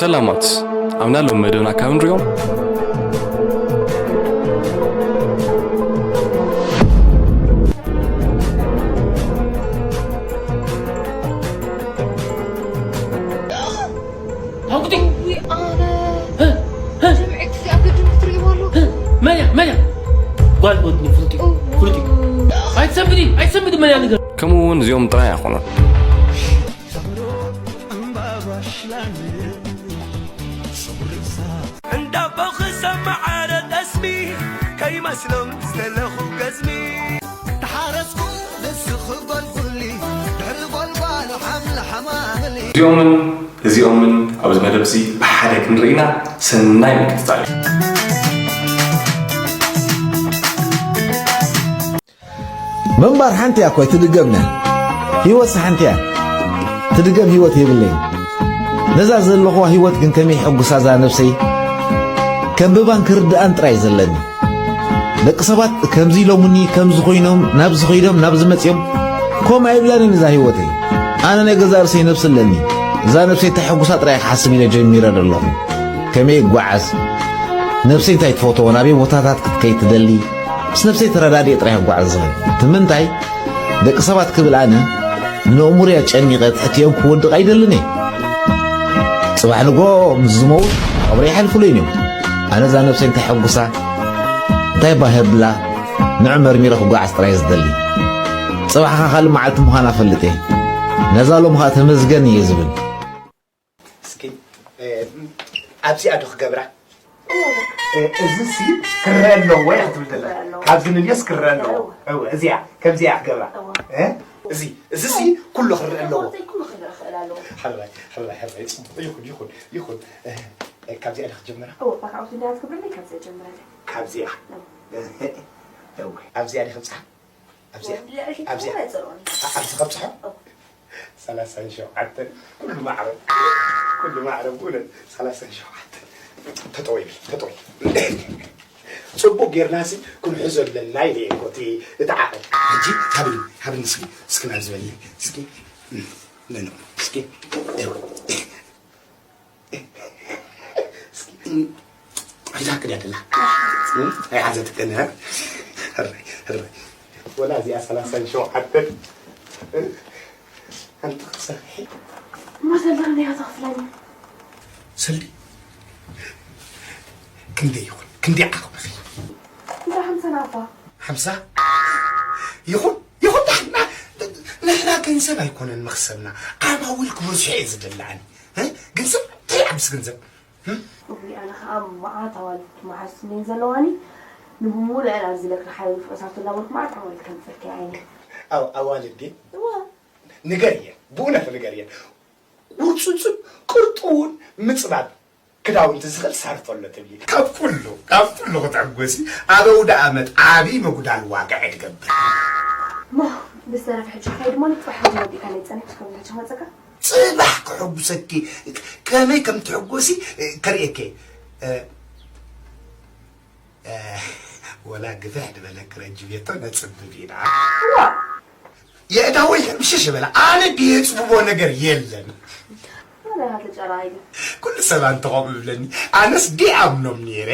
ሰላማት፣ ኣብ ናይ ሎም መደብና ካብ ንሪኦም ታንኩቲ ውይ ኣነ ጀምዒ ክፍቲ ኣገድም ክትርእይዎ ኣለኩ መን እያ መን እያ ጓል ወድኒ ፍሉጥ እዩ ፍሉጥ እዩ ኣይትሰምዲ ኣይትሰምዲ መን እያ ንገር ከምኡ እውን እዚኦም ጥራይ ኣይኮኑን። እንዳቦ ክሰማዓረ ጠስሚ ከይመስሎም ዝተለኹ ገዝሚ ተሓረስኩ ንስኺ ጎልጉሊ ድሕሪ ጎልጓል ሓምሊ ሓማምሊ እዚኦምን እዚኦምን ኣብዚ መደብ እዚ ብሓደ ክንርኢና ሰናይ ምክትታል እዩ። ምንባር ሓንቲ እያ እኮ ኣይትድገምን እያ። ህይወትስ ሓንቲ እያ። ትድገም ህይወት የብለይን። ነዛ ዘለኹዋ ህይወት ግን ከመይ ሕጉሳ እዛ ነብሰይ ከንብባን ክርድኣን ጥራይ ዘለኒ። ደቂ ሰባት ከምዚ ኢሎሙኒ ከምዚ ኮይኖም ናብዚ ኮይዶም ናብዚ መፅዮም ከምኡ ኣይብላንን እዛ ህይወተይ። ኣነ ናይ ገዛ ርእሰይ ነብሲ ኣለኒ። እዛ ነብሰይ እንታይ ሕጉሳ ጥራይ ክሓስብ ኢለ ጀሚረ ዘለኹ። ከመይ ይጓዓዝ ነብሰይ እንታይ ትፈትዎ ናበይ ቦታታት ክትከይ ትደሊ ምስ ነብሰይ ተረዳድየ ጥራይ ክጓዓዝ ዝኽእል እቲ ምንታይ ደቂ ሰባት ክብል ኣነ ንነእሙርያ ጨኒቐ ትሕትዮም ክወድቕ ኣይደልን እየ ጽባሕ ንጎ ምስ ዝመውት ቀብሪ ይሓልፉለይን እዮም ኣነ እዛ ነብሰይ እንታይ ሕጉሳ እንታይ ባህ የብላ ንዑ መርሚረ ክጓዓዝ ጥራይ ዝደሊ ጽባሕኻ ካልእ መዓልቲ ምዃና ፈልጥ እየ ነዛ ሎም ኸኣ ተመስገን እየ ዝብል እስኪ ኣብዚኣ ዶ ክገብራ? እዚ ሲ ክረአ ኣለዎ እያ ክትብል ዘላ። ካብዚ ንልዮስ ክረአ ኣለዎ። እወ እዚኣ ከምዚኣ ክገብራ። እዚ እዚ ሲ ኩሉ ክረአ ኣለዎ። ሕራይ ሕራይ ሕራይ ጽቡቕ ይኹን ይኹን ይኹን። ካብዚኣ ዶ ክጀምራ? እወ ካብዚኣ ዶ ክብጻሓ? ኣብዚኣ ኣብዚኣ ዶ ክብጻሓ? ኣብዚኣ ኣብዚኣ ኣብዚ ከብፅሖ ሰላሳን ሸውዓተን ኩሉ ማዕረ ኩሉ ማዕረ ብእውነት ሰላሳን ሸውዓተን ተጠወይ ተጠወይ ፅቡቅ ጌርናሲ ክንሕዞ ኣለና ኢለ እኮ እቲ እቲ ዓቐን ሕጂ ሃብኒ ሃብኒ እስኪ እስኪ ናብ ዝበለ እስኪ ነኖ እስኪ ሒዛክን እያ ደላ ኣይሓዘትክን ወላ እዚኣ ሰላሳን ሸውዓተን ኣንቲ ክሰርሒ እሞ ዘለኒ እያ ተኽፍለኒ ሰልዲ ክንደይ ይኹን ክንደይ ዓቕምኺ እንዳ ሓምሳ ናፋ ሓምሳ ይኹን ይኹን ዳሕና ንሕና ገንዘብ ኣይኮነን መኽሰብና ዓማዊል ክበዝሑ እየ ዝደሊ ኣነ ገንዘብ እንታይ ዓብስ ገንዘብ እውይ ኣነ ከዓ መዓት ኣዋልድ መሓዙት እኔን ዘለዋኒ ንብሙሉአን ኣብዚ ለክሪ ሓይሉ ፍቕሳቱ እንዳበልኩ መዓት ኣዋልድ ከምፅልኪ ዓይኒ ኣው ኣዋልድ ድየን እዋ ንገርየን ብእውነት ንገርየን ውርፅፁን ቅርጡ እውን ምፅባብ ክዳውንቲ ዝኽእል ሳርቶ ኣሎ ትብሊ ካብ ኩሉ ካብ ኩሉ ክትዕጎሲ ኣብ ኣውደ ኣመት ዓብዪ ምጉዳል ዋግዐ ትገብር ሞ ብዝተረፈ ሕጂ ክኸይድ ማለት ባሕሪ ወዲእካ ናይ ፀኒሕ ክኸውን ሕጂ ክመፀካ ፅባሕ ክሕጉሰኪ ከመይ ከም ትሕጎሲ ከርእየኪ ወላ ግፍሕ ዝበለ ክረጅ ቤቶ ነፅብብ ኢና የእዳወይ ሕምሽሽ በለ ኣነ ድየፅብቦ ነገር የለን ተጨራይ ኩሉ ሰብ ኣንተ ከምኡ ይብለኒ ኣነስ ድኣምኖም ነይረ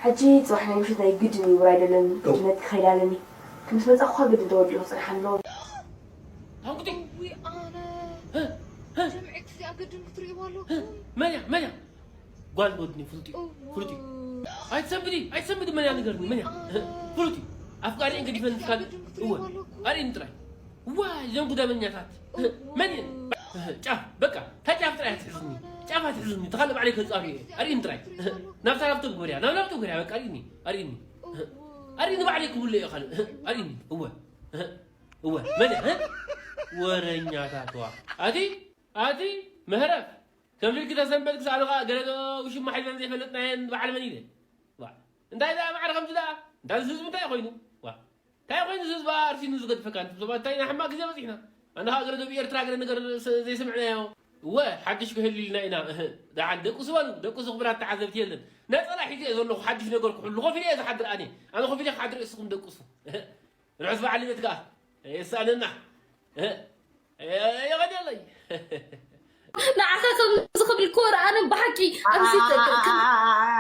ሕጂ ፅባሕ ናይ ምሽት ናይ ግድን ይውር ኣይደለን ግድነት ክኸይድ ኣለኒ ምስ መፃኹ ግድን ተወዲኡ ክፅንሓ ኣለዎ ታንኩቲ ዊ ኣነ ጀምዒ ክፍቲ ኣገድም ክትርእይዎ ኣለኩ መን እያ መን እያ ጓል ወድኒ ፍሉጥ እዩ ፍሉጥ እዩ ኣይትሰምዲ ኣይትሰምዲ መን እያ ንገርኒ መን እያ ፍሉጥ እዩ ኣፍቃሪእን ገዲፈን ፍቃድ እወ ኣርእኒ ጥራይ ዋ እዞም ጉዳመኛታት መን እየን ጫፍ በቃ ታጫፍ ጥራይ ኣትሕዝኒ ጫፍ ኣትሕዝኒ ተኻለ ባዕለይ ከፃሩ እየ ኣርእኒ ጥራይ ናብታ ናብቶም ግበርያ ናብ ናብቶም ግበርያ በቃ ኣርእኒ ኣርእኒ ኣርእኒ ባዕለይ ክብሎ እየ ካልእ ኣርእኒ እወ እወ መን እያ ወረኛታት ዋ ኣቲ ኣቲ ምህረፍ ከም ልክተ ሰንበት ክሳሉ ከዓ ገለ ውሽማ ሒዘን ዘይፈለጥናየን በዓል መን ኢለ እንታይ ደኣ ማዕረ ከምዚ ደኣ እንታይ ህዝቢ እንታይ ኮይኑ እንታይ ኮይኑ ህዝቢ ኣርሲኑ ዝገድፈካ ንትብሎ እንታይ ናይ ሕማቅ ግዜ በፂሕና ኣነ ከዓ ገለ ዶብ ኤርትራ ገለ ነገር ዘይሰምዕናዮ እወ ሓድሽ ክህልልና ኢና ደዓል ደቁሱ በሉ ደቁሱ ክብራት ተዓዘብቲ የለን ነፀላ ሒዘ እየ ዘለኹ ሓድሽ ነገር ክሕሉ ኮፍ ኢለ እየ ዝሓድር ኣነ ኣነ ኮፍ ኢለ ክሓድር እስኹም ደቁሱ ርሑስ በዓል ልደት ከዓ የሳእነና የቐደለይ ንዓኻ ከምዚ ክብል ኮር ኣነ ብሓቂ ኣብዚ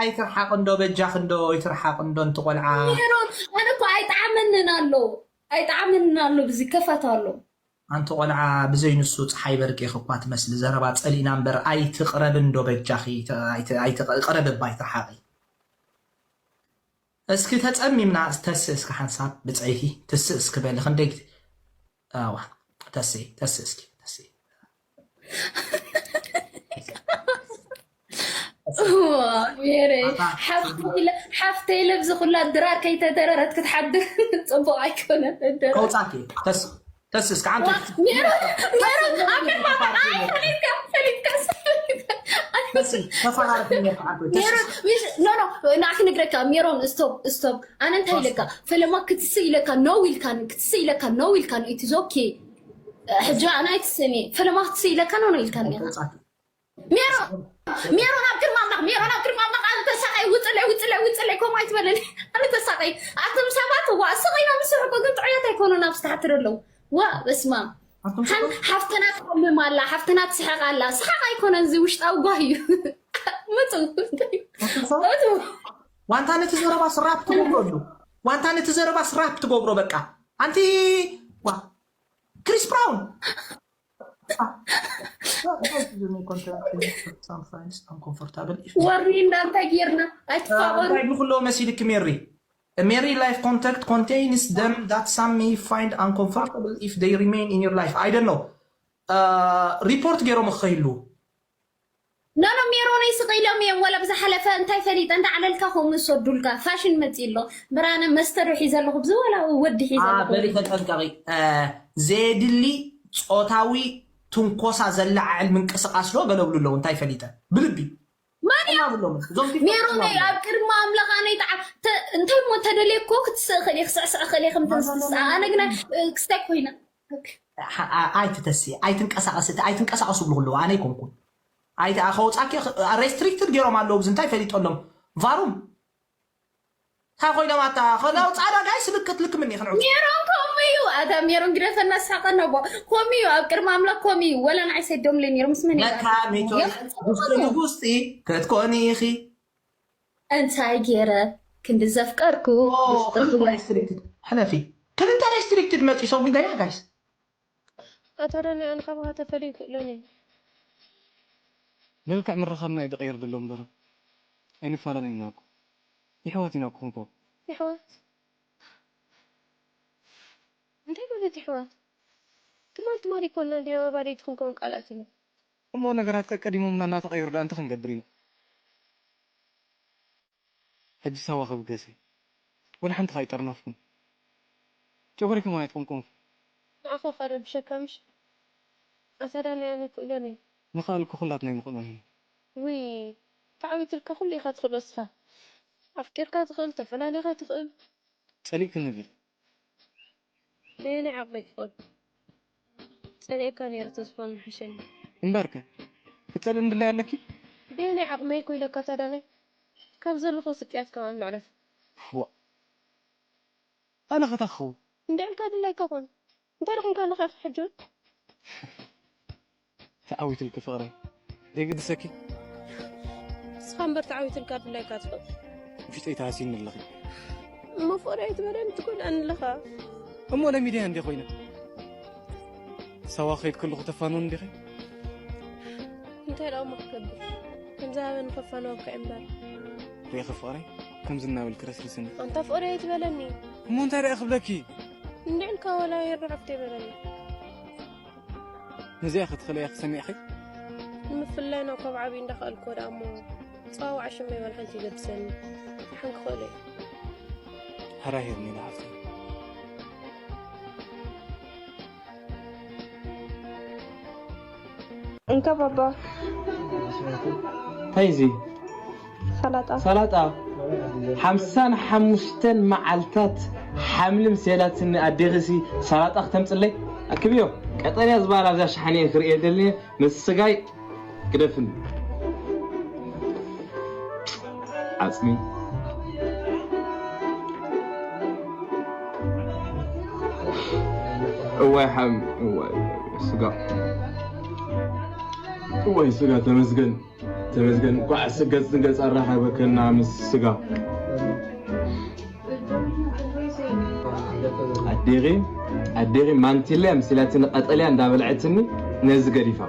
ኣይትርሓቕ እንዶ በጃኽ እንዶ ኣይትርሓቕ እንዶ እንቲ ቆልዓ ሜሮን ኣነ እኮ ኣይጠዓመንን ኣሎ ኣይጠዓመንን ኣሎ ብዚ ከፋት ኣሎ ኣንቲ ቆልዓ ብዘይ ንሱ ፀሓይ በርቂ እኳ ትመስሊ ዘረባ ፀሊእና እምበር ኣይትቕረብ እንዶ በጃኺ ቅረብ እባ ኣይትርሓቒ እስኪ ተፀሚምና ተስእ እስኪ ሓንሳብ ብፀይቲ ትስእ እስኪ በሊ ክንደይ ተስእ ተስእ እስኪ ተስእ ሜረ ሓፍተይ ለብዚ ኩላ ድራር ከይተደረረት ክትሓድር ፅቡቅ ኣይኮነን ከውፃኪ ተስ እስከ ዓንተ ንዓክ ነግረካ ሜሮን ስቶፕ ስቶፕ ኣነ እንታይ ኢለካ ፈለማ ክትስእ ኢለካ ነው ኢልካኒ ክትስእ ኢለካ ነው ኢልካኒ ኢትዞኬ ሕጂ ኣነ ኣይትስእኒ ፈለማ ክትስእ ኢለካ ነው ኢልካኒ ሜሮን ሜሮን ኣብ ግርማ ኣምላኽ ሜሮን ኣብ ግርማ ኣምላኽ ኣነ ተሳቀይ ውፅለይ ውፅለይ ውፅለይ ከምኡ ኣይትበለኒ ኣነ ተሳቀይ ኣቶም ሰባት እዋ ስቕ ኢሎም ዝስሕቁ ግን ጥዑያት ኣይኮኑን ኣብ ዝተሓትር ኣለዉ ዋ በስማ ሓፍትና ትሓምም ኣላ ሓፍትና ትስሕቅ ኣላ ስሓቅ ኣይኮነን እዚ ውሽጣዊ ጓህ እዩ መፁ ዋንታ ነቲ ዘረባ ስራፕ ትገብረሉ ዋንታ ነቲ ዘረባ ስራፕ ትገብሮ በቃ ኣንቲ ዋ ክሪስ ብራውን ወርኒ እንዳንታይ ጌርና ኣይትፋቐሩ ንኩሎ መሲልክ ሜሪ Merry life contact contains them that some may find uncomfortable if they remain in your life. I don't know. ሪፖርት ገይሮም ክኸይሉ ኖኖ ሜሮነይ ስቕ ኢሎም እዮም ወላ ብዝሓለፈ እንታይ ፈሊጠ እንዳ ዓለልካ ከምኡ ዝሰዱልካ ፋሽን መፂ ኣሎ ብራነ መስተ ዶ ሒዘ ኣለኹ ብዚ ወላ ወዲ ሒዘ ኣለኹ በሊ ተጠንቀቂ ዘየድሊ ፆታዊ ትንኮሳ ዘለዓዕል ምንቅስቃስ ዶ ገለብሉ ኣለዉ እንታይ ፈሊጠ ብልቢ ማን እያ ሜሮነይ ኣብ ቅድሚ ኣምላኽ ኣነ ይጣዓ እንታይ እሞ ተደልየ እኮ ክትስእ ክእል ክስዕስዕ ክእል ከም ተንስስኣ ኣነ ግና ክስታይ ኮይና ኣይትተሲ ኣይትንቀሳቀስ ኣይትንቀሳቀሱ ብሉ ኣለዉ ኣነ ይኮንኩን ኣይ ከውፃኪ restricted ገይሮም ኣለዉ ብዚ እንታይ ፈሊጠሎም ቫሩም እንታይ ኮይኖም ኣታ ከናው ፃዳ ጋይ ስልክት ልክምኒ ክንዑ ሜሮን ከምኡ እዩ ኣታ ሜሮን ግደፈና ሳቀና ቦ ከምኡ እዩ ኣብ ቅድሚ ኣምላክ ከምኡ እዩ ወላ ንዓይ ሰዶም ለይ ነይሮም ምስ መን ለካ ሜቶ ጉስጢ ንጉስጢ ክትኮኒ ኢኺ እንታይ ገይረ ክንዲ ዘፍቀርኩ ሕለፊ ክልተ restricted መፂ ሰው ጉዳይ ጋይስ ኣታ ዳኒ ኣነ ካባኻ ተፈልዩ ክእለኒ እዩ። መልክዕ ምርኻብና እዩ ዝቕይር ዘሎ እምበር ኣይንፈላለን ኢና እኮ። የሕዋት ኢና እኮ ክንኮ። የሕዋት? እንታይ ማለት የሕዋት? ትማል ትማል ይኮና እንዲና መባልይቲ ክንከውን ቃል ኣቲና። እሞ ነገራት ቀቀዲሞምና እናተቐየሩ ደኣ እንታይ ክንገብር ኢና? ሕጂ ሳዋ ክብገስ እየ። ወላ ሓንቲ ከይጠርነፍኩም። ጨጉሪኩም ኣይትቆምቆምኩ። ንዓኹ ከረብሸካ ምሽ? ኣሰዳንያ ኣይክእሎን እየ። ምኽኣል እኮ ኩላትና ኣይንኽእሎን ኢና። ውይ ተዓዊትልካ ኩሉ ኢኻ ትኽእሎ እስኻ። ኣፍቂርካ ትኽእል፣ ተፈላሊኻ ትኽእል። ጸሊእክኒ ድዩ? በየናይ ዓቕመይ ክኽእል? ጸሊኤካ ነይረ ተስፋ ምሓሸኒ። እምበርከ ክትጸልእኒ ድላይ ኣለኪ? በየናይ ዓቕመይ እኮ ኢለካ ታዳናይ? ካብ ዘለኹ ስቅያት ከማን መዕረፊ። ዋእ ኣነ ከታ ክኸውን? እንድዒ ኢልካ ድላይካ ኮን። እንታይ ደኣ ኮንካ ኣለኻ ኢኻ ሕጂ እውን? ተዓዊትልኪ ፍቕረይ። ዘይግድሰኪ? ንስኻ እምበር ተዓዊትልካ ድላይካ ትኽእል። ውሽጠይ ተሃሲኒ ኣለኺ። እሞ ፍቕረይ ኣይትበለኒ ትጎድኣኒ ኣለኻ። እሞ ለሚደያ እንድየ ኮይነ። ሳዋ ክኸይድ ከለኹ ተፋንወኒ ዲኺ? እንታይ ደኣ እሞ ክገብር? ከም ዝሃበኒ ከፋንወካ እየ እምበር። ርኢኺ ፍቕረይ ከምዚ እናበልኪ ረስሪስኒ። ኣንታ ፍቕረይ ኣይትበለኒ። እሞ እንታይ ደኣ ክብለኪ? እንድዒ ኢልካ ዋላ የርዕፍቲ ኣይበለኒ። ነዚኣ ክትኽእልያ ክሰሚዕኺ? ንምፍልላይና ካብ ዓብዪ እንዳኸኣልክዎ ደኣ እሞ ጸዋውዓ ሽመይ ዋላ ሓንቲ ይገድሰኒ። ደሓን ክኽእሎ እየ። ሃራይ ሄርሜላ ሓፍተይ። እንካ ባባ እንታይ እዚ ሰላጣ ሰላጣ ሓምሳን ሓሙሽተን መዓልታት ሓምሊ ምስ የላትኒ ኣዴኺሲ ሰላጣ ክተምፅለይ ኣክብዮ ቀጠልያ ዝበሃል ኣብዛ ሸሓነ ክርእየ ደልየ ምስ ስጋይ ግደፍኒ ዓፅሚ እዋይ ሓም እዋይ ስጋ እዋይ ስጋ ተመስገን፣ ተመስገን። እንኳዕ ስገጽ ንገጽ ኣራኸበከና ምስ ስጋ። ኣዴኺ፣ ኣዴኺ ማንቲለ ኣምሲላትኒ ቀጠልያ እንዳበልዐትኒ ነዚ ገዲፋ።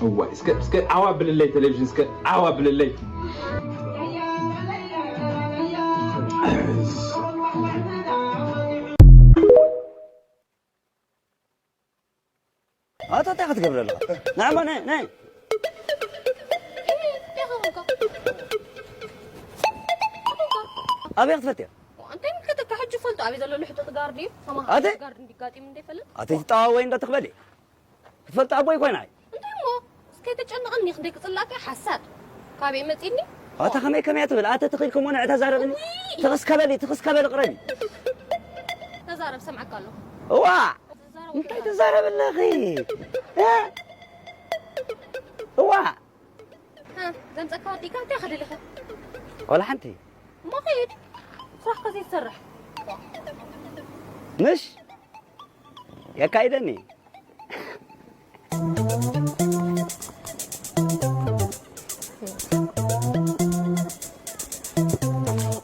እዋይ፣ እስከ፣ እስከ ዓዋ ብልለይ ቴሌቪዥን፣ እስከ ዓዋ ብልለይ። ኣታ እንታይ ክትገብር ኣለኻ? ንዓማ ናይ ናይ ኣበይ ክትፈልጥያ? እንታይ ምልከተካ? ሕጂ ፈልጦ ኣበይ ዘሎ ልሕጡጥ ጋርዲ እዩ? ኣተ? ጋርዲ እንዲጋጢም እንደይፈልጥ? ኣተ ትጠዋወይ እንዶ ትኽበሊ? ክትፈልጥ ኣቦይ ኮይና እየ። እንታይ እሞ? እስከ ተጨንቐኒ፣ ክንደይ ክጽላእካ ሓሳድ። ካበይ መጺኒ? ኣታ ከመይ ከመይ ትብል? ኣተ ትኽኢልኩም ሆነ ዕታ ዛረብኒ። ውይ! ትኽስ ከበሊ፣ ትኽስ ከበሊ ቅረቢ። ተዛረብ፣ ሰምዓካ ኣለኹ። እዋ! ተዛረብ እንታይ ወዲ ትዛረብ ኣለኺ? እ? እዋ! እ፣ ዘምጸካ ወዲእካ እንታይ ከደለኸ? ወላ ሓንቲ። እሞ ኸይድ። ስራሕካ ዘይትሰርሕ። ምሽ? የካይደኒ።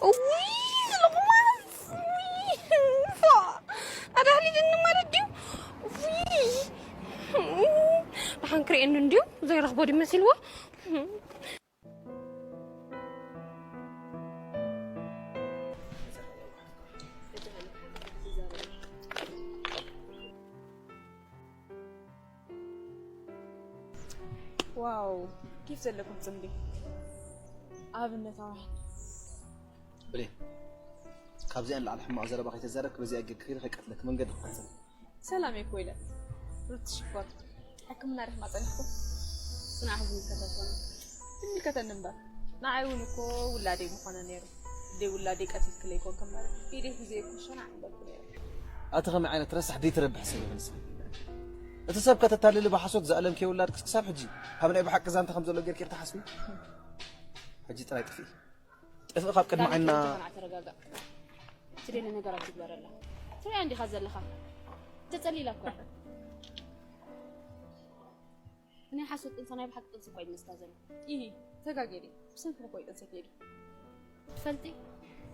እውይ፣ ዝልቕማስ፣ እውይ፣ ፋ፣ ኣዳህሊልኒ ማለት ድዩ? እውይ፣ ደሓን ክርእየኒ እንድዩ፣ ዘይረኽቦ ድዩ መሲልዎ? ዋው፣ ኬፍ ዘለኩም ጽምዲ። ኣብነታውያን። ብሌን፣ ካብዚኣ ንላዕሊ ሕማቕ ዘረባ ከይተዛረብክ በዚኣ ጌርክ ከይደ ከይቀትለክ መንገዲ ክቐጽል። ሰላም እየ ኮይለ። ሩቲ ሽኮር። ሕክምና ዲኽማ ጸኒሕኩም? ጽናሕ ዝምልከተኩም። ይምልከተኒ እምበር። ንዓይ እውን እኮ ውላደይ ምኾነ ነይሩ። ደይ ውላደይ ቀቲልክለይ ኮንክ እምበር፣ ኢደይ ሒዘ እኮ ሸናዕ ምበልኩ ነይረ። ኣቲ ከመይ ዓይነት ረሳሕ ደይትረብሕ ሰብ ኢኺ ንስኺ? እቲ ሰብ ከተታልሊ ብሓሶት ዘእለምክዮ ውላድክስ ክሳብ ሕጂ ኣብ ናይ ብሓቂ ዛንታ ከም ዘሎ ጌርኪ ኢኺ ትሓስቢ? ሕጂ ጥራይ ጥፍኢ። ጥፍኢ ካብ ቅድሚ ዳኒ ዓይንና። ተረጋጋ፣ ተረጋጋ። ትደሊ ነገራት ትግበረላ። ትሪኣ እንዲኻ ዘለኻ። ተጸሊላ እኮ። ናይ ሓሶት ጥንሲ ናይ ብሓቂ ጥንሲ እኮ እዩ ዝመስላ ዘሎ። ኢሂ፣ ተጋጌ ድየ? ብሰንክኺ እኮ እዩ ጥንሰይ ከይዱ። ትፈልጢ?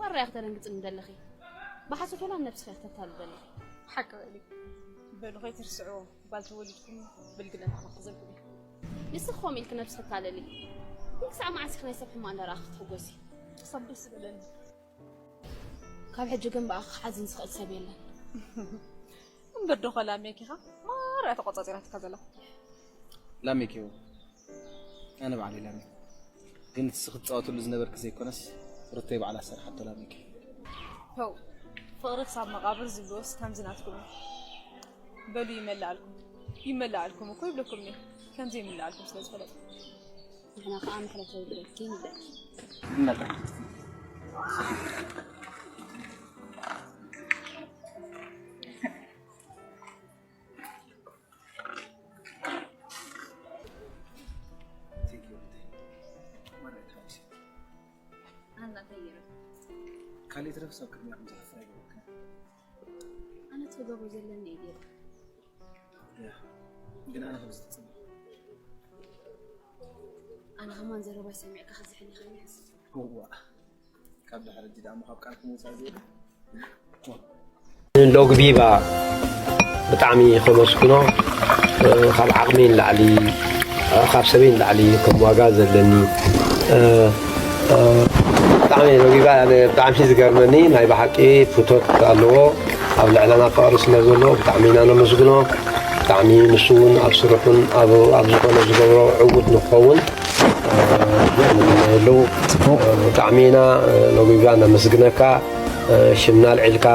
ዋራ ኢኺ ተደንግጽኒ ዘለኺ። ብሓሶት ወላ ነብስኺ ኢኺ ተታልሊ ዘለኺ። ሓቂ በሊ። በሉ ከይትርስዕዎ፣ ጓል ተወሊድኩም ብልግነትኩም ክትዘልኩ ዲኹም። ንስኺ ከምኡ ኢልኪ ነብስኺ ተታልሊ። ግን ክሳዕ መዓስ ኢኺ ናይ ሰብ ሕማቕ እንዳረኣኺ ክትሕጎሲ? ክሳብ ደስ ዝበለኒ። ካብ ሕጂ ግን ብኣኺ ክሓዝን ዝኽእል ሰብ የለን። እምበር ዶ ኸ ላሜክ ኢኻ ማራ ተቖጻጺራትካ ዘላ። ላሜክ ይኹን ኣነ ባዕለይ ላሜክ። ግን እቲ ንስኺ ትጻወትሉ ዝነበርኪ ዘይኮነስ ሩተይ ባዕላ ዝሰርሓቶ ላሜክ እዩ። ተው፣ ፍቕሪ ክሳብ መቓብር ዝብልዎስ ከምዚ ናትኩም እዩ። በሉ ይመልኣልኩም። ይመልኣልኩም እኮ ይብለኩም እየ። ከምዚ ይምልኣልኩም ስለ ዝፈለጥኩ። ንሕና ከኣ መሕለፊ የብልኪን ንብለኪ። ይመልኣልኩም። Thank you, Ruth. ማራ ይትረፍሲ። ኣና እንታይ ገይረ? ካልእ ይትረፍስ ኣብ ቅድሚያ ከም ዝሓፍር ኣይገበርክን። ኣነ እቲ ክገብሮ ዘለኒ እየ ገይረ። ያ፣ ግን ኣነ ከም ዝትጽበ። ኣነ ከማን ዘረባይ ሰሚዕካ ክዝሕል ኢኻ ኢለ ይሓስብ። እዋ፣ ካብ ድሕሪ ሕጂ ደኣ እሞ ካብ ቃልኩም ውጻእ ዘይብል። ሎግቢባ ብጣዕሚ ከመስግኖ፣ እ፣ ካብ ዓቕሚ ንላዕሊ፣ እ፣ ካብ ሰበይ ንላዕሊ ከም ዋጋ ዘለኒ፣ እ፣ እ፣ ብጣዕሚ ሎግቢባ ኣነ ብጣዕሚ ዝገርመኒ ናይ ብሓቂ ፍቶት ኣለዎ። ኣብ ልዕለና ፍቕሪ ስለ ዘለዎ ብጣዕሚ ኢና ነመስግኖ። ብጣዕሚ ንሱ እውን ኣብ ስርሑን ኣብ፣ ኣብ ዝኾነ ዝገብሮ ዕዉት ንክኸውን፣ እ፣ ንምነየሉ። ጽቡቕ። እ፣ ብጣዕሚ ኢና፣ እ፣ ሎግቢባ ነመስግነካ። እ፣ ሽምና ኣልዒልካ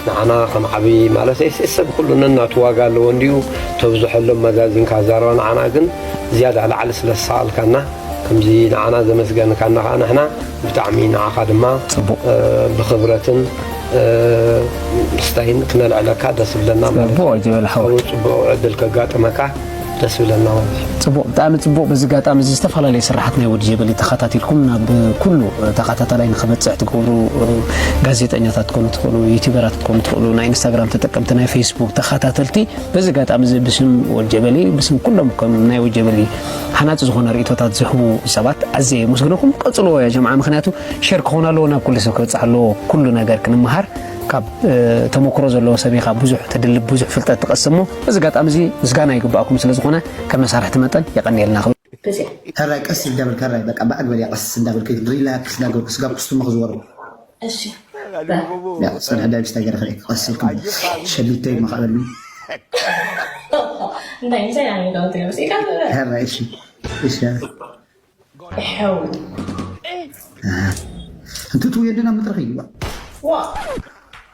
ንዓና ከም ዓቢ ማለት ሰብ ኩሉ ነናቱ ዋጋ ኣለዎ እንድዩ። ተብዝሐሎም መዛዚንካ ዛረባ ንዓና ግን ዝያዳ ላዕሊ ስለ ዝሰኣልካና፣ ከምዚ ንዓና ዘመስገንካና ከኣ ንሕና ብጣዕሚ ንዓኻ ድማ፣ ጽቡቕ። እ፣ ብኽብረትን፣ እ፣ ምስታይን ክነልዕለካ ደስ ዝብለና ማለት እዩ። ጽቡቕ ዝበለ ሓወይ። ጽቡቕ ዕድል ከጋጥመካ። ደስ ይብለና ማለት እዩ። ጽቡቕ፣ ብጣዕሚ ጽቡቕ። በዚ ኣጋጣሚ እዚ ዝተፈላለዩ ስራሓት ናይ ወዲ ጀበሊ ተኸታቲልኩም ናብ ኩሉ ተኸታታላይ ንኽበጽሕ ትገብሩ፣ ጋዜጠኛታት ትኮኑ ትኽእሉ፣ ዩቲዩበራት ትኮኑ ትኽእሉ፣ ናይ ኢንስታግራም ተጠቀምቲ፣ ናይ ፌስቡክ ተኸታተልቲ፣ በዚ ኣጋጣሚ እዚ ብስም ወዲ ጀበሊ፣ ብስም ኩሎም ከም ናይ ወዲ ጀበሊ ሃናጺ ዝኾነ ርእይቶታት ዝህቡ ሰባት ኣዝየ የመስግነኹም። ቀጽልዎ ያ ጀምዓ፣ ምኽንያቱ ሸር ክኾን ኣለዎ፣ ናብ ኩሉ ሰብ ክበጽሕ ኣለዎ። ኩሉ ነገር ክንመሃር ካብ፣ እ፣ ተመክሮ ዘለዎ ሰብ ኢኻ ብዙሕ ተድልብ፣ ብዙሕ ፍልጠት ትቐስም። እሞ በዚ ኣጋጣሚ እዚ ምስጋና ይግባእኩም ስለ ዝኾነ፣ ከም መሳርሕቲ መጠን የቐንየልና ክብል። ሕራይ ቀስ እንዳበልካ፣ ሕራይ በቃ ብኣግበል እያ፣ ቀስ እንዳበልካ ሪላክስ እንዳገበርካ ስጋብ ክስትሞ ክዝወር። እሺ። ያ፣ ጸንሕ ዳይብስ ታገረ ከ ቀስ ኢልኩም ሸቢተይ መኻበሉ። እንታይ ምሳይ ናይ ነው ትገብስ ኢካ። ሕራይ እሺ። እሺ። ሕው። እንቱ ትውየድና መድረኽ እዩ። ዋ።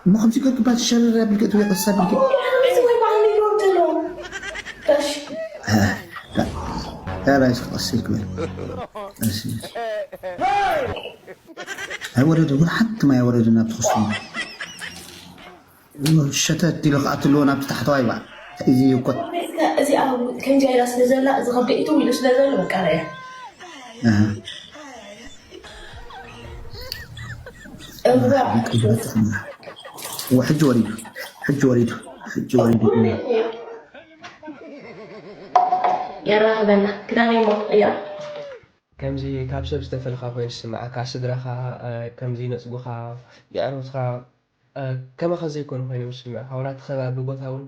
እሞ ከምዚ ገርግባት ሸረር ኣቢልከ ትውየ ቀስ ኣቢልከ። ኦ፣ ያ፣ እዚ ወይ በዓል ይገብር ዘሎ። እሺ። እ፣ እ፣ ራይስ ቀስ ኢልክ በል። እሺ፣ እሺ። ኣይወረደ፣ ወላ ሓንቲ ማይ ኣይወረደን ኣብቲ ክስቱም። ሸተት ኢሉ ክኣትልዎ ናብቲ ታሕተዋይ ባዕ። እዚ እኮ እዚኣ ከምዚኣ ኢላ ስለ ዘላ፣ እዚ ከብደይ ትው ኢሉ ስለ ዘሎ፣ በቃ፣ ራያ። ኣሃ። እዋ። ወ-፣ ሕጂ ወሪዱ፣ ሕጂ ወሪዱ፣ ሕጂ ወሪዱ። የራኽበና። ክዳነይ ሞ፣ እያ። ከምዚ ካብ ሰብ ዝተፈልኻ ኮይኑ ዝስምዓካ፣ ስድራኻ፣ እ፣ ከምዚ ይነጽጉኻ፣ የዕሩኽትኻ፣ እ፣ ከማኻ ዘይኮኑ ኮይኖም ዝስምዑኻ፣ ዋላ እቲ ከባቢ ቦታ እውን፣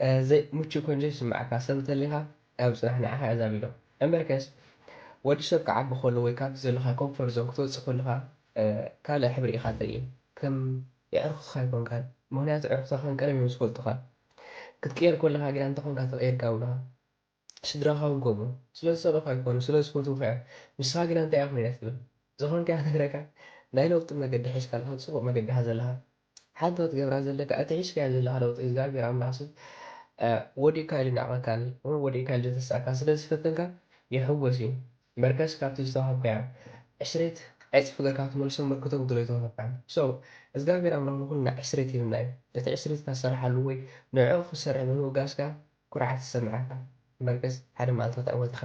እ፣ ዘይ-፣ ምቹእ ኮይኑ ዘይስምዓካ ሰብ እንተሊኻ፣ ኣብ ጽናሕ ንዓኻ እያ ዛቢሎ። እምበርከስ፣ ወዲ ሰብ ክዓቢ ከሎ ወይ ካብቲ ዘለኻ ኮምፎርት ዞን ክትወጽእ ከለኻ፣ እ፣ ካልእ ሕብሪ ኢኻ ትርኢ። ከም የዕሩኽትኻ ኣይኮንካን። ምኽንያቱ፣ ኣዕሩኽትኻ ከም ቀደም እዮም ዝፈልጡኻ። ክትቅየር ከለኻ ግና እንተኾንካ ተቐይርካ ውልኻ። ስድራኻ እውን ከምኡ። ስለ ዝጸልኡኻ ኣይኮኑ፣ ስለ ዝፈትዉኻ እዮም። ንስኻ ግና እንታይ ኢኻ ኮይና ትብል? ዝኾንካዮ ክነግረካ፣ ናይ ለውጢ መገዲ ሒዝካ ኣለኻ፣ ጽቡቕ መገዲ ኢኻ ዘለኻ። ሓንቲ ክትገብራ ዘለካ፣ እቲ ሒዝካዮ ዘለኻ ለውጢ እግዚኣብሔር ኣምላኽ ሲ፣ እ፣ ወዲእካ ኢሉ ይናዕቐካ ኣሎ፣ እውን ወዲእካ ኢሉ ዘተስኣካ ስለ ዝፈተንካ ይሕወስ እዩ። እምበርከስ ካብቲ ዝተዋህብካዮ ዕስሬት ዕጽፊ ጌርካ ክትመልሶ እምበር ክተጉድሎ ኣይተዋህብካን። So፣ እግዚኣብሔር ኣምላኽ ንኹልና ዕስሬት ሂብና እዩ። እቲ ዕስሬት እታ ትሰርሓሉ ወይ ንዕኡ ክትሰርሕ ብምብጋስካ ኩርዓት ይሰምዓካ። እምበርከስ ሓደ መዓልቲ ክትዕወት ኢኻ።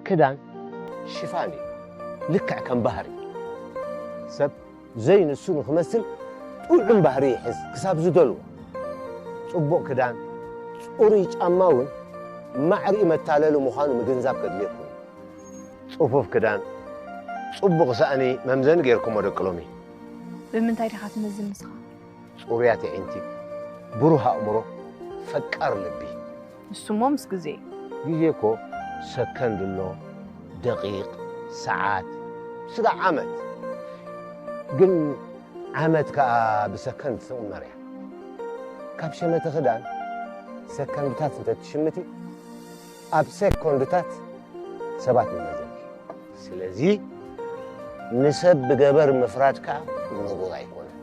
ክዳን ሽፋን እዩ፣ ልክዕ ከም ባህሪ። ሰብ ዘይንሱ ንኽመስል ጥዑም ባህሪ ይሕዝ ክሳብ ዝደልዎ። ጽቡቕ ክዳን፣ ጽሩይ ጫማ እውን ማዕሪኡ መታለሊ ምዃኑ ምግንዛብ ከድልየኩም እዩ። ጽፉፍ ክዳን፣ ጽቡቕ ሳእኒ መምዘኒ ጌርኩሞ ደቂ ሎሚ። ብምንታይ ዲኻ ትመዝን ንስኻ? ጽሩያት ኣዒንቲ፣ ብሩህ ኣእምሮ፣ ፈቃር ልቢ። ንሱሞ ምስ ግዜ። ግዜ እኮ ሰከንድ ኣሎ፣ ደቂቕ፣ ሰዓት፣ ስጋዕ ዓመት። ግን ዓመት ከኣ ብሰከንድ ትቕመር እያ። ካብ ሸመተ ክዳን ሰከንድታት እንተ ትሽምቲ፣ ኣብ ሴኮንድታት ሰባት ንመዘኒ። ስለዚ ንሰብ ብገበር ምፍራድ ከኣ ንቡር ኣይኮነን።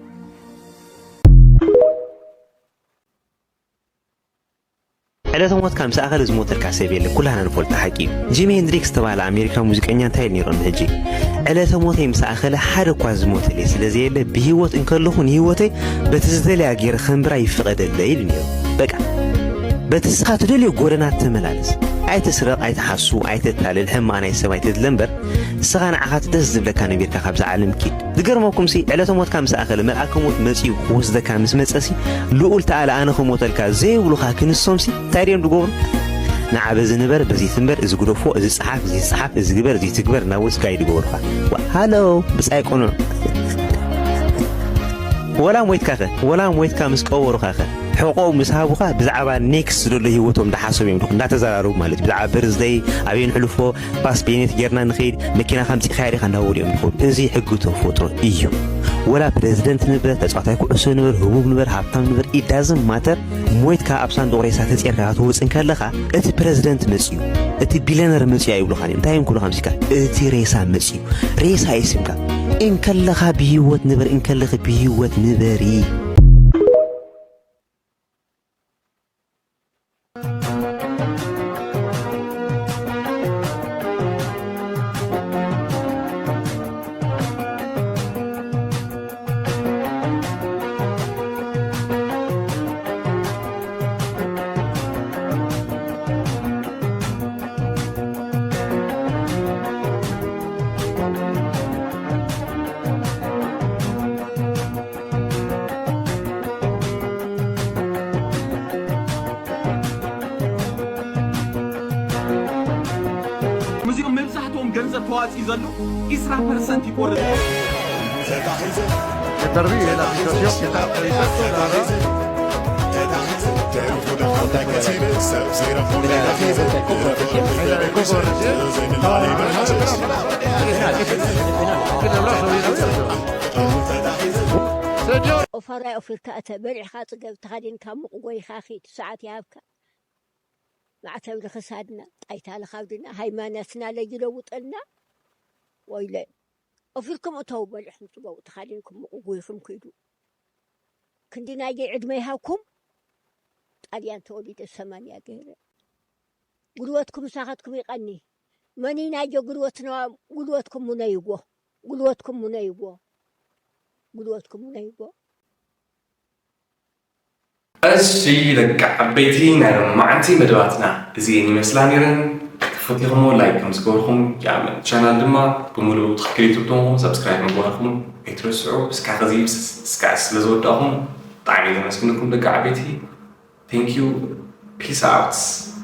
ዕለተ ሞትካ ምስ ኣኸለ ዝሞተልካ ሰብ የለ፣ ኩላህና ንፈልጦ ሓቂ እዩ። ጂሚ ሄንድሪክስ ዝተባህለ ኣሜሪካዊ ሙዚቀኛ እንታይ ኢሉ ነይሩ ቅድሚ ሕጂ? ዕለተ ሞተይ ምስ ኣኸለ ሓደ እኳ ዝሞተለይ ስለ ዘየለ፣ ብህይወት እንከለኹ ንህይወተይ በቲ ዝደልያ ገይረ ከንብራ ይፍቐደለይ ኢሉ ነይሩ። በቃ፣ በቲ ንስኻ ትደልዮ ጎደና ተመላለስ። ኣይትስረቕ፣ ኣይትሓሱ፣ ኣይተታልል፣ ሕማቕ ናይ ሰብ ኣይተድለ እምበር፣ ንስኻ ንዓኻ እቲ ደስ ዝብለካ ነቢርካ ካብዛ ዓለም ኪድ። ዝገርመኩምሲ፣ ዕለተ ሞትካ ምስ ኣኸለ፣ መልኣከ ሞት መጺኡ ክወስደካ ምስ መጸሲ፣ ልኡል ተኣለ ኣነ ክሞተልካ ዘይብሉኻ ክንሶምሲ፣ እንታይ ድዮም ዝገብሩ? ንዓ በዚ ንበር፣ በዚ ትንበር፣ እዚ ግደፎ፣ እዚ ጸሓፍ፣ እዚ ጸሓፍ፣ እዚ ግበር፣ እዚ ትግበር፣ እናበሉ ስጋይ ዝገብሩኻ። ዋ፣ ሃሎ፣ ብጻይ ቅኑዕ። ወላ ሞይትካኸ? ወላ ሞይትካ ምስ ቀበሩኻኸ? ሕቆ ምስ ሃቡኻ ብዛዕባ ኔክስት ዝደሎ ህይወቶም እንዳሓሰቡ እዮም፣ እንዳተዘራረቡ ማለት እዩ። ብዛዕባ በርዝደይ፣ ኣበይ ንሕልፎ፣ ፓስ ቤኔት ጌርና ንኸይድ፣ መኪና ከምጺእኻያ ዲኻ እንዳበሉ እዮም ዝኸዱ። እዚ ሕጊ ተፈጥሮ እዩ። ወላ ፕሬዝደንት ንበር፣ ተጻዋታይ ኩዕሶ ንበር፣ ህቡብ ንበር፣ ሃብታም ንበር፣ it doesn't matter። ሞይትካ ኣብ ሳንዱቕ ሬሳ ተጼርካ ክትወጽእ እንከለኻ፣ እቲ ፕሬዝደንት መጽዩ፣ እቲ ቢልዮነር መጽዩ ኣይብሉኻን እዮም። እንታይ እዮም ክብሉኻ ምሲካ? እቲ ሬሳ መጽዩ። ሬሳ እዩ ስምካ። እንከለኻ ብህይወት ንበር፣ እንከለኺ ብህይወት ንበሪ። ገንዘብ ተዋፂኡ ዘሎ ኢስራ ፐርሰንት ይቆርጥ። Interview la situación que está previsto, la verdad. Ahí la de Coco recién. Tiene el brazo bien abierto. Señor. ኦፋራይ ኦፊርካ እተ በሊዕኻ ጽገብ ተኻዲንካ ሙቕ ጎይኻ ኺድ ሰዓት ይሃብካ። ማዕተብ ንኽሳድና ጣይታ ልኻብድና ሃይማኖትና ለይለውጠልና። ወይለ ኦፊርኩም እተው በሊዕኹም ጽገቡ ተኻዲንኩም ሙቕ ጎይኹም ኪዱ። ክንዲ ናይገይ ዕድመ ይሃብኩም። ጣልያን ተወሊደ ሰማንያ ገይረ። ጉልበትኩም ምሳኻትኩም ይቐኒ። መኒ ናይገ ጉልበትና ጉልበትኩም ሙነይዎ። ጉልበትኩም ሙነይዎ። ጉልበትኩም ሙነይዎ። እሺ ደቂ ዓበይቲ ናይ ሎማዓንቲ መደባትና እዚኤን ይመስላ ነይረን። ተፈቲኹሞ ላይክ ከም ዝገበርኩም ይኣምን። ቻናል ድማ ብምሉኡ ትኽክል ዩቱብ ተኾንኩም ሰብስክራይብ ምግባርኩም ኣይትረስዑ። እስካዕ ከዚ እስካዕ ስለ ዝወዳእኹም ብጣዕሚ ዘመስግነኩም ደቂ ዓበይቲ። Thank you. Peace out.